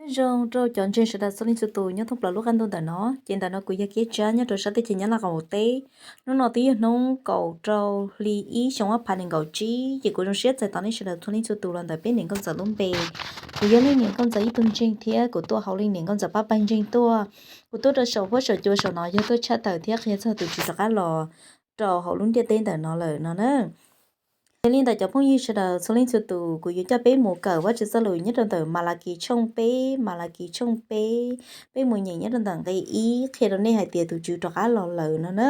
Nyob zoo rau cov ntseeg sawv daws txhua leej txhua tus nyob thoob plaws lub qab ntuj ntawm no, ces ntawm no kuv yog Kiab Tsab nyob rau sab teb chaws Nyab Laj qaum teb. Hnub no twb yog hnub kaum rau hli ib xyoo ob phav nees nkaum tsib, ces kuv zoo siab txais tos nej sawv daws txhua leej txhua tus los ntawm peb niam nkauj ntxawm lub npe. Kuv yog leej niam nkauj ntxawm ib tug ntseeg thiab kuv tuaj hauv leej niam nkauj ntxawm pab pawg ntseeg tuaj. Kuv tuaj rau saum huab saum cua saum no yog tuaj tshaj tawm thiab qhia txog tus Tswv rov qab los rau hauv lub ntiaj teb ntawm no lawm no na. Yog li ntawd cov phooj ywg sawv daws txhua leej txhua tus, kuv yuav coj peb mus kawm Vajtswv txoj lus nyob rau ntawm Malakis tshooj peb, Malakis tshooj peb, peb mus nyeem nyob rau ntawm nqe ib qhia rau nej hais tias tus Tswv rov qab los lawm no na.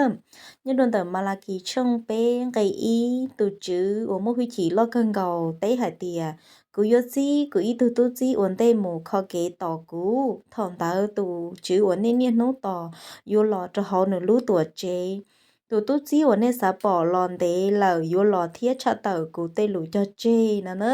Nyob rau ntawm Malakis tshooj peb nqe ib, tus Tswv uas muaj hwj chim loj kawg nkaus teb hais tias, kuv yuav txib kuv ib tug tub txib ua ntej mus kho kev tos kuv. Thaum ntawd tus Tswv uas nej niaj hnub tos yuav los rau hauv nws lub tuam tsev. Tus tub txib uas nej xav pom los ntev lawm yuav los thiab tshaj tawm kuv tej lus cog tseg no na.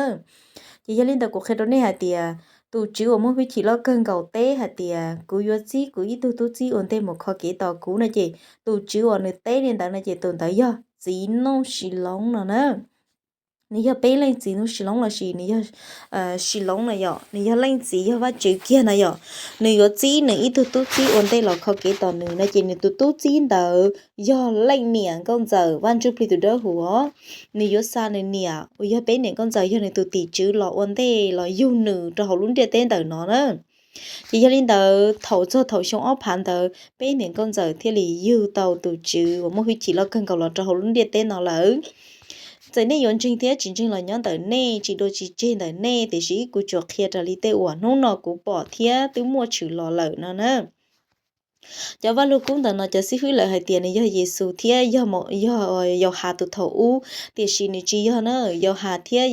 Ces yog li ntawd kuv qhia rau nej hais tias, tus Tswv uas muaj hwj chim loj kawg nkaus teb hais tias, kuv yuav txib kuv ib tug tub txib ua ntej mus kho kev tos kuv no ces, tus Tswv uas nws teb li ntawd no ces tus ntawd yog txiv Nuj Sis Loob no na. Nws yog peb leej txiv Nuj Sis Loob lossis nws yog Sis Loob no yom, nws yog leej txiv yog Vajtswv kiag no yom. Nws yuav txib nws ib tug tub txib ua ntej los kho kev tos nws no ces nws tus tub txib ntawd yog leej niam nkauj ntxawm Vaj Ntsuj Plig tus Dawb Huv os. Nws yuav xa nws niam uas yog peb niam nkauj ntxawm yog nws tus tim tswv los ua ntej los yug nws rau hauv lub ntiaj teb ntawm no na. Ces yog li ntawd thaum txog thaum xyoo ob phav ntawd peb niam nkauj ntxawm thiaj li yug tau tus Tswv uas muaj hwj chim loj kawg nkaus los rau hauv lub ntiaj teb no lawm. Txawm nej yuav ntseeg thiab tsis ntseeg los nyob ntawm nej, tsis dua tsis tseg ntawm nej, tiam sis kuv tsuas qhia raws li tej uas hnub no kuv pom thiab twb muaj tshwm los lawm no na. Cov Vaj Lug Kub ntawm no cov xib hwb lawv hais tias nws yog Yexus thiab yog Yauhas tus thaum ub, tiam sis nws tsis yog na. Yauhas thiab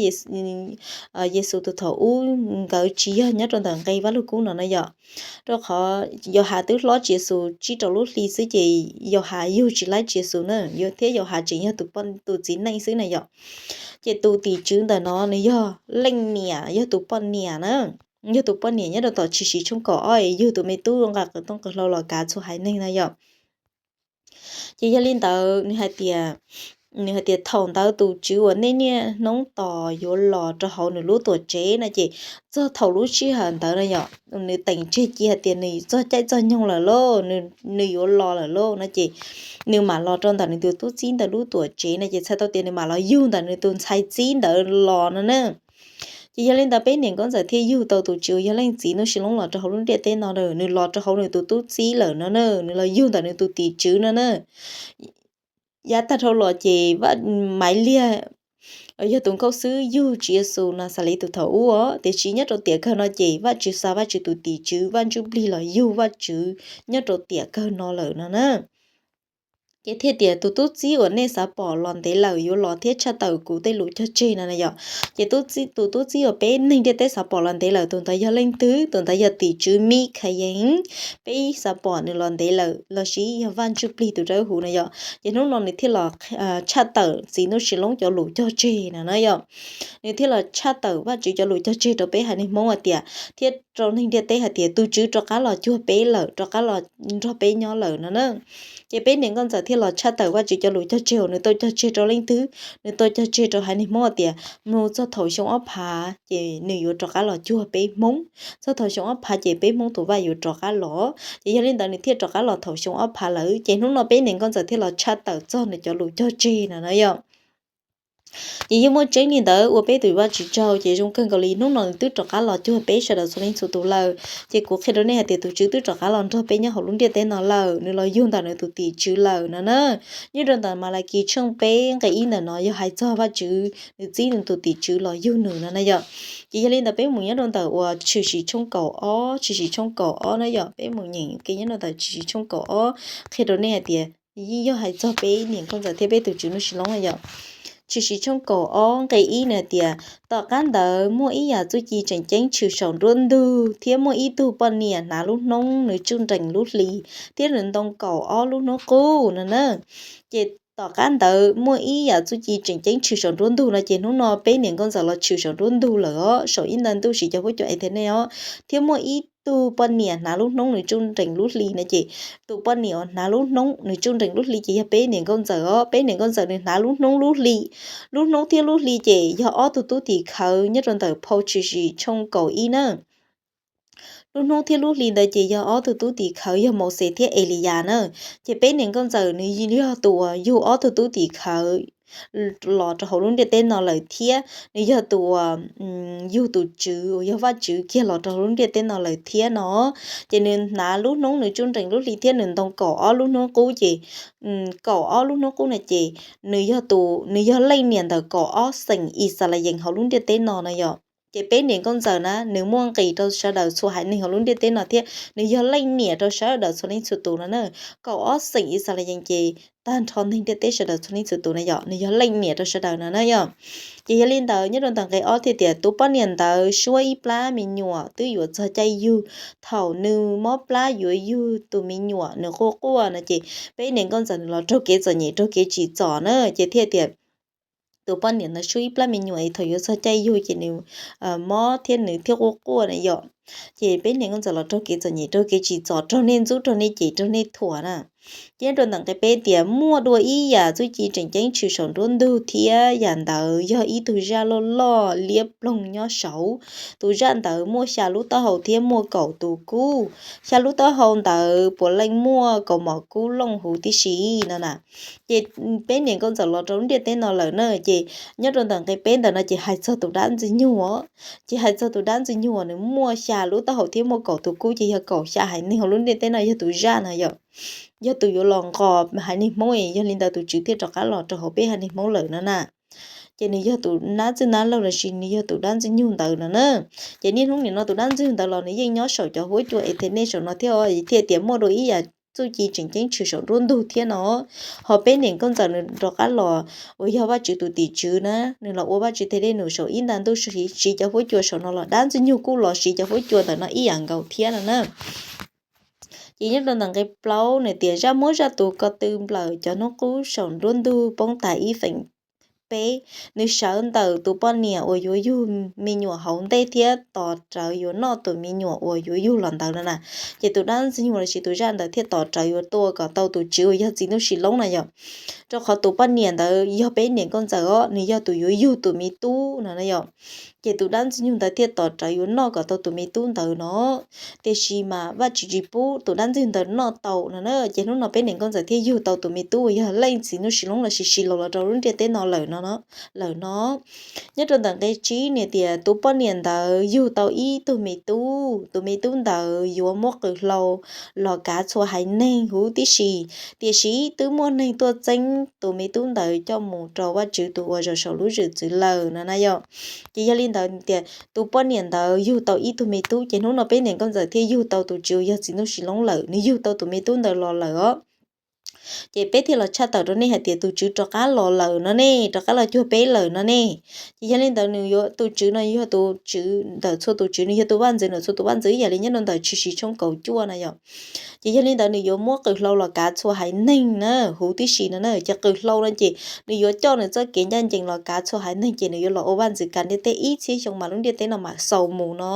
Yexus tus thaum ub nkawd tsis yog nyob rau ntawm nqe Vaj Lug Kub no na yom. Rau qhov Yauhas twb hlob Tswv Yexus tsib rau lub hli xwb ces Yauhas yug tsis laib Tswv Yexus na, thiab Yauhas tseem yog tus txiv neej xwb na yom. Ces tus tim tswv ntawm no nws yog leej niam, yog tus poj niam na, yog tus poj niam nyob rau tom Tshwm Sim tshooj kaum ob es yug tus me tub nqa qws tooj qws hlau los kav txhua haiv neeg na yom. Ces yog li ntawd nws hais tias, nws hais tias thaum ntawd tus Tswv uas nej niaj hnub tos yuav los rau hauv nws lub tuam tsev no ces txog thaum lub sij hawm ntawd no yom, nws teem tseg cia hais tias nws txog caij txog nyoog lawm lauj, nws yuav los lawm lauj no ces nws mam los rau ntawm nws tus tub txib ntawm lub tuam tsev no ces txhais tau tias nws mam los yug ntawm nws tus ntxhais txib ntawd los no na. Ces yog li ntawd peb niam nkauj ntxawm thiaj yug tau tus Tswv uas yog leej txiv Nuj Sis Loob los rau hauv lub ntiaj teb no, nws los rau hauv nws tus tub txib lawm no na, nws los yug ntawm nws tus tim tswv no na. Yav tag dhau los ces Maiv Liag yog tus nkauj xwb yug Tswv Yexus Naxales tus thaum ub os, tiam sis nyob rau tiam kawg no ces Vajtswv xa Vajtswv tus tim tswv Vaj Ntsuj Plig los yug Vajtswv nyob rau tiam kawg no lawm no na. Ces thiaj tias tus tub txib uas nej xav pom los ntev lawm yuav los thiab tshaj tawm kuv tej lus cog tseg no na yom. Ces tus tub txib uas peb neeg ntiaj teb xav pom los ntev lawm tus ntawd yog leej twg? Tus ntawd yog tim tswv Mikhayees. Peb xav pom nws los ntev lawm lossis yog Vaj Ntsuj Plig tus dawb huv no yom. Ces hnub no nws thiaj los tshaj tawm txiv Nuj Sis Loob cov lus cog tseg no na yom. Nws thiaj los tshaj tawm Vajtswv cov lus cog tseg rau peb haiv neeg Hmoob hais tias, thiab rau neeg ntiaj teb hais tias tus Tswv rov qab los cuag peb lawm, rov qab los nrog peb nyob lawm no na. Ces peb niam nkauj ntxawm thiaj los tshaj tawm Vajtswv cov lus cog tseg uas nws tau cog tseg rau leej twg? Nws tau cog tseg rau haiv neeg Hmoob hais tias mus txog thaum xyoo ob phav ces nws yuav rov qab los cuag peb Hmoob. Txog thaum xyoo ob phav ces peb Hmoob tus vaj yuav rov qab los. Ces yog li ntawd nws thiaj rov qab los thaum xyoo ob phav lawm. Ces hnub no peb niam nkauj ntxawm thiaj los tshaj tawm txog nws cov lus cog tseg no na yom. Ces yeej muaj tseeb li ntawd, ua peb tus Vajtswv tsaug, ces zoo kawg nkaus li hnub no nws twb rov qab los cuag peb sawv daws txhua leej txhua tus lawm. Ces kuv qhia rau nej hais tias tus Tswv twb rov qab los nrog peb nyob hauv lub ntiaj teb no lawm, nws los yug ntawm nws tus tim tswv lawm no na. Nyob rau ntawm Malakis tshooj peb nqe ib ntawm no yog hais txog Vajtswv nws txib nws tus tim tswv los yug nws no na yom. Ces yog li ntawd peb mus nyob rau ntawm uas Tshwm Sim tshooj kaum ob, Tshwm Sim tshooj kaum ob na yom, peb mus nyeem ke nyob rau ntawm Tshwm Sim tshooj kaum ob qhia rau nej hais tias yeej yog hais txog peb niam nkauj ntxawm thiab peb tus Tswv Nuj Sis Loob na yom. Tshwm Sim tshooj kaum ob nqe ib nws hais tias, tom qab ntawd muaj ib yam txuj ci tseem ceeb tshwm saum nruab ntug, thiab muaj ib tug poj niam hnav lub hnoob, nws tsuj nrees lub hli, thiab nws ntoo kaum ob lub hnub qub no na. Ces tom qab ntawd muaj ib yam txuj ci tseem ceeb tshwm saum nruab ntug no ces hnub no peb niam nkauj ntxawm los tshwm saum nruab ntug lawm os, saum ib nta ntuj siv cov huab cua internet os. Thiab muaj ib tug poj niam hnav lub hnoob nws tsuj nrees lub hli no ces tus poj niam uas hnav lub hnoob nws tsuj nrees lub hli ces yog peb niam nkauj ntxawm os. Peb niam nkauj ntxawm nws hnav lub hnoob lub hli, lub hnoob thiab lub hli ces yog ob tug tub tim khawv nyob rau ntawm phau Tshwm Sim tshooj kaum ib na. Lub hnub thiab lub hli ntawd ces yog ob tug tub tim khawv yog Mauxes thiab Eliyas na. Ces peb niam nkauj ntxawm nws yog tus uas yug ob tug tub tim khawv los rau hauv lub ntiaj teb no lawm thiab nws yog tus uas yug tus Tswv uas yog Vajtswv kiag los rau hauv lub ntiaj teb no lawm thiab no. Ces nws hnav lub hnub nws tsuj nrees lub hli thiab nws ntoo kaum ob lub hnub qub ces kaum ob lub hnub qub no ces nws yog tus, nws yog leej niam ntawm kaum ob xeem Yixalayees hauv lub ntiaj teb no no yom. Ces peb niam nkauj ntxawm na nws muaj nqis rau sawv daws txhua haiv neeg hauv lub ntiaj teb no thiab nws yog leej niam rau sawv daws txhua leej txhua tus no na. Kaum ob xeem Yixalayees ces tag nrho neeg ntiaj teb sawv daws txhua leej txhua tus na yom, nws yog leej niam rau sawv daws no na yom. Ces yog li ntawd nyob rau ntawm nqe ob thiaj tias tus poj niam ntawd suab ib plab me nyuam twb yuav txog caij yug. Thaum nws mob plab yuav yug tus me nyuam nws quaj quaj no ces peb niam nkauj ntxawm nws los raug kev txom nyem raug kev tsim txom na ces thiaj tias tus poj niam ntawd suab ib plab me nyuam es thaum yuav txog caij yug ces nws mob thiab nws thiaj quaj quaj na yom. Ces peb niam nkauj ntxawm los raug kev txom nyem raug kev tsim txom raug nej ntxub raug nej cem raug nej thuam na. Ces nyob rau ntawm nqe peb tias muaj dua ib yam txuj ci tseem ceeb tshwm saum nruab ntug thiab yam ntawd yog ib tug zaj loj loj liab ploog nyob saud. Tus zaj ntawd muaj xya lub taub hau thiab muaj kaum tus kub. Xya lub taub hau ntawd puav leej muaj kaus mom kub looj huv tib si no na. Ces peb niam nkauj ntxawm los rau lub ntiaj teb no lawm na ces nyob rau ntawm nqe peb ntawm no ces hais txog tus dab ntxwg nyoog os. Ces hais txog tus dab ntxwg nyoog uas nws muaj xya lub taub hau thiab muaj kaum tus kub ces yog kaum xya haiv neeg hauv lub ntiaj teb no yog tus zaj no yom. Yog tus yuav los nqos haiv neeg Hmoob es yog li ntawd tus Tswv thiaj rov qab los rau hauv peb haiv neeg Hmoob lawm no na. Ces nws yog tus nab txwj nab laug lossis nws yog tus dab ntxwg nyoog ntawd no na. Ces niaj hnub nim no tus dab ntxwg nyoog ntawd los nws yeej nyob saum cov huab cua Ethenes saum no thiab os, thiaj tias muaj dua ib yam txuj ci tseem ceeb tshwm saum nruab ntug thiab no. Ho peb niam nkauj ntxawm nws rov qab los uas yog Vajtswv tus tim tswv na, nws los ua Vajtswv tes dej num saum ib nta ntuj siv cov huab cua saum no los dab ntxwg nyoog kuj los siv cov huab cua ntawm no ib yam nkaus thiab no na. Ces nyob rau ntawm nqe plaub nws tias zaj muab zaj tus ko tw nplawm cov hnub qub saum nruab ntug poob tas ib feem peb, nws sawv ntawm tus poj niam uas yuav yug me nyuam hauv ntej thiab tos rawv yuav noj tus me nyuam uas yuav yug los ntawd no na. Ces tus dab ntxwg nyoog lossis tus zaj ntawd thiaj tos rawv yuav tua kom tau tus Tswv uas yog txiv ntuj sis loob na yom. Rau qhov tus poj niam ntawd yog peb niam nkauj ntxawm os, nws yog tus yuav yug tus me tub no na yom. Ces tus dab ntxwg nyoog ntawd thiaj tos rawv yuav noj kom tau tus me tub ntawd no. Tiam sis mas Vajtswv tsis pub tus dab ntxwg ntawd noj tau no na, ces hnub no peb niam nkauj ntxawm thiaj yug tau tus me tub uas yog leej txiv ntuj sis loob lossis sis laus los rau lub ntiaj teb no lawm no, lawm no. Nyob rau ntawm nqe tsib nws tias tus poj niam ntawd yug tau ib tug me tub, tus me tub ntawd yuav muab qws hlau los kav txhua haiv neeg huv tib si. Tiam sis twb muaj neeg tuaj txeeb tus me tub ntawd coj mus rau Vajtswv tus uas zaum saum lub zwm txwv lawm no na yom. Ces yog li ntawd tias tus poj niam ntawd yug tau ib tug me tub, ces hnub no peb niam nkauj ntxawm thiaj yug tau tus Tswv uas yog txiv ntuj sis loob lawm, nws yug tau tus me tub ntawd los lawm os. Ces peb thiaj los tshaj tawm rau nej hais tias tus Tswv rov qab los lawm no ne, rov qab los cuag peb lawm no ne. Ces yog li ntawd nws yuav, tus Tswv no yog tus Tswv ntawm txhua tus tswv, nws yog tus vaj ntxwv ntawm txhua tus vaj ntxwv ib yam li nyob rau ntawm Tshwm Sim tshooj kaum cuaj na yom. Ces yog li ntawd nws yuav muab qws hlau los kav txhua haiv neeg na, huv tib si no na. Ces qws hlau no ces nws yuav coj nws txoj kev ncaj ncees los kav txhua haiv neeg, ces nws yuav los ua vaj ntxwv kav ntiaj teb ib txhiab xyoo mas lub ntiaj teb no mam xaus mus no.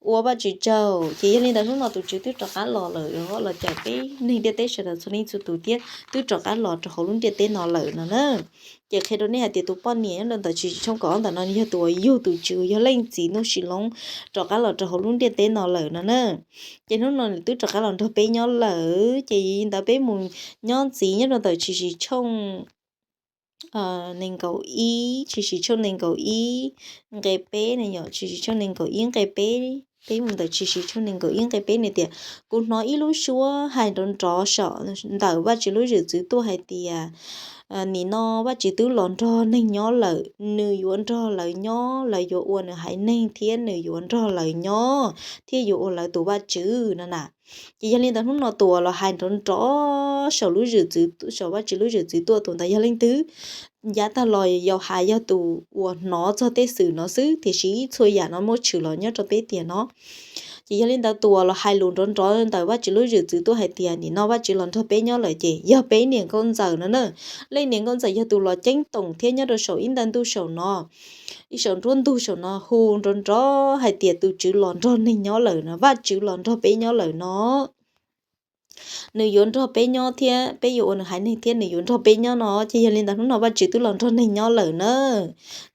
Ua Vajtswv tsaug. Ces yog li ntawd hnub no tus Tswv twb rov qab los lawm, los cawm peb neeg ntiaj teb sawv daws txhua leej txhua tus thiab twb rov qab los rau hauv lub ntiaj teb no lawm no na. Ces qhia rau nej hais tias tus poj niam nyob rau ntawm Tshwm Sim tshooj kaum ob ntawm no nws yog tus uas yug tus Tswv uas yog leej txiv ntuj sis loob rov qab los rau hauv lub ntiaj teb no lawm no na. Ces hnub no nws twb rov qab los nrog peb nyob lawm, ces yog li ntawd peb mus nyob ntxiv nyob rau ntawm Tshwm Sim tshooj nees nkaum ib, Tshwm Sim tshooj nees nkaum ib nqe peb na yom, Tshwm Sim tshooj nees nkaum ib nqe peb, peb mus ntawm Tshwm Sim tshooj nees nkaum ib nqe peb nws tias, kuv hnov ib lub suab hais nrov nrov saum ntawm Vajtswv lub zwm txwv tuaj hais tias, nim no Vajtswv twb los nrog neeg nyob lawm, nws yuav nrog lawv nyob, lawv yuav ua nws haiv neeg thiab nws yuav nrog lawv nyob thiab yuav ua lawv tus Vajtswv no na. Ces yog li ntawd hnub no tus uas los hais nrov nrov saum lub zwm txwv, saum Vajtswv lub zwm txwv tuaj tus ntawd yog leej twg? Yav tag los Yauhas yog tus uas hnov txog tej xwm no xwb, tiam sis txhua yam no muab tshwm los nyob rau peb tiam no. Ces yog li ntawd tus uas los hais lus nrov nrov ntawm Vajtswv lub zwm txwv tuaj hais tias nim no Vajtswv los nrog peb nyob lawm ces yog peb niam nkauj ntxawm no na. Leej niam nkauj ntxawm yog tus los ceeb toom thiab nyob rau saum ib nta ntuj saum no, ib saum nruab ntug saum no hu nrov nrov hais tias tus Tswv los nrog neeg nyob lawm no, Vajtswv los nrog peb nyob lawm no. nws yuav nrog peb nyob thiab peb yuav ua nws haiv neeg thiab nws yuav nrog peb nyob no. Ces yog li ntawd hnub no Vajtswv twb los nrog neeg nyob lawm na.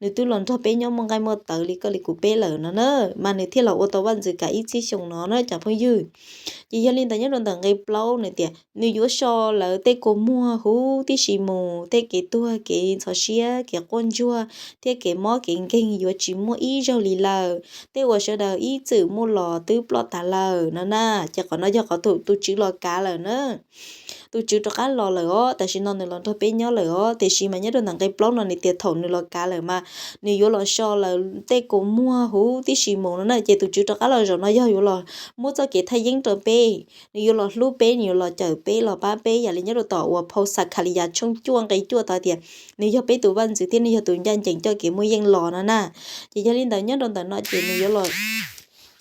Nws twb los nrog peb nyob muaj nqaij muaj tawv li koj li kuv peb lawm no na, mas nws thiaj los ua tau vaj ntxwv kav ib txhiab xyoo no na cov phooj ywg. Ces yog li ntawd nyob rau ntawm nqe plaub nws tias nws yuav so lawv tej kua muag huv tib si mus, tej kev tuag kev ntxhov siab kev quaj ntsuag thiab kev mob kev nkeeg yuav tsis muaj ib zaug li lawm. Tej uas sawv daws ib txwm muaj los twb ploj tas lawm no na. Ces qhov no yog qhov tus Tswv los kav lawm na. Tus Tswv rov qab los lawm os, tam sim no nws los nrog peb nyob lawm os. Tiam sis mas nyob rau ntawm nqe plaub no nws tias thaum nws los kav lawm mas nws yuav los so lawv tej kua muag huv tib si mus no na. Ces tus Tswv rov qab los zaum no yog yuav los muab txoj kev thaj yeeb rau peb, nws yuav los hlub peb, nws yuav los cawm peb los pab peb, yam li nyob rau tom uas phau Xakhaliyas tshooj cuaj nqe cuaj tau tias nws yog peb tus vaj ntxwv thiab nws yog tus ncaj ncees coj kev muaj yeej los no na. Ces yog li ntawd nyob rau ntawm no ces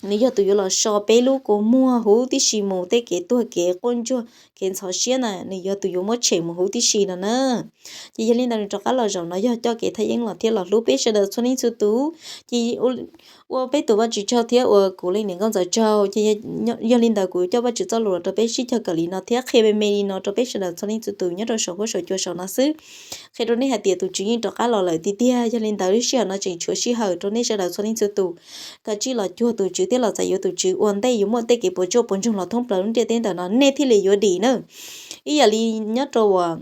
nws yog tus yuav los so peb lub kua muag huv tib si mus, tej kev tuag kev quaj ntsuag kev ntxhov siab na, nws yog tus yuav muab tshem mus huv tib si no na. Ces yog li ntawd nws rov qab los zaum no yog coj kev thaj yeeb los thiab los hlub peb sawv daws txhua leej txhua tus. Ces ua peb tus Vajtswv tsaug thiab ua kuv leej niam nkauj ntxawm tsaug. Ces yog li ntawd kuv coj Vajtswv txoj lus los rau peb sib cog kawm li no thiab qhia me me li no rau peb sawv daws txhua leej txhua tus nyob rau saum huab saum cua saum no xwb. Qhia rau nej hais tias tus Tswv yeej rov qab los lawm tiag tiag. Yog li ntawd lub sij hawm no tseem tshuav sij hawm rau nej sawv daws txhua leej txhua tus kom tsij los cuag tus Tswv thiab los txais yuav tus Tswv ua ntej yuav muaj tej kev puas tsuaj puas ntsoog los thoob plaws lub ntiaj teb ntawm no nej thiaj li yuav dim na. Ib yam li nyob rau uas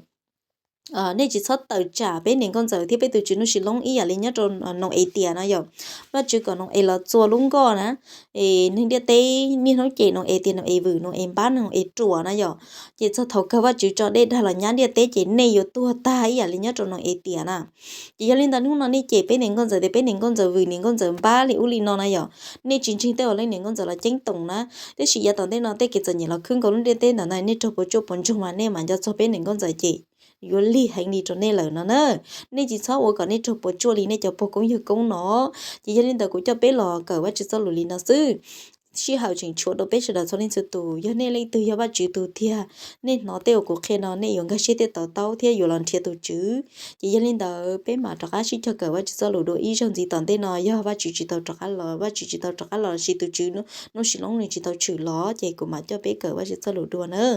nej tsis txhob tawm tsam peb niam nkauj ntxawm thiab peb tus Tswv Nuj Sis Loob ib yam li nyob rau Nau-es tiam no yom. Vajtswv kom Nau-es los txua lub nkoj na, es neeg ntiaj teb niaj hnub cem Nau-es tias Nau-es vwm, Nau-es npab, Nau-es ruam na yom. Ces txog thaum kawg Vajtswv tso dej dag los nyab ntiaj teb ces nej yuav tuag tag ib yam li nyob rau Nau-es tiam na. Ces yog li ntawd hnub no nej cem peb niam nkauj ntxawm tias peb niam nkauj ntxawm vwm, niam nkauj ntxawm npab li ub li no na yom. Nej tsis ntseeg tej uas leej niam nkauj ntxawm los ceeb toom na. Tab sis yav tom ntej no tej kev txom nyem los khwb nkaus lub ntiaj teb ntawm no nej raug puas tsuaj puas ntsoog mas nej mam nco txog peb niam nkauj ntxawm ces yuav lig heev li rau nej lawm no na. Nej tsis txhob ua kom nej raug puas tsuaj li nej cov pog koob yawg koob no. Ces yog li ntawd kuv coj peb los kawm Vajtswv txoj lus li no xwb. Sij hawm tseem tshuav rau peb sawv daws txhua leej txhua tus, yog nej leej twg yog Vajtswv tus tiag, nej hnov tej uas kuv qhia no nej yuav nkag siab thiab to taub thiab yuav los nrhiav tus Tswv. Ces yog li ntawd peb mam rov qab sib cog kawm Vajtswv txoj lus dua ib zaug ntxiv tom ntej no, yog Vajtswv tsis tau rov qab los, Vajtswv tsis tau rov qab los los sis tus Tswv Nuj Sis Loob nws tsis tau tshwm los ces kuv mam coj peb kawm Vajtswv txoj lus dua na.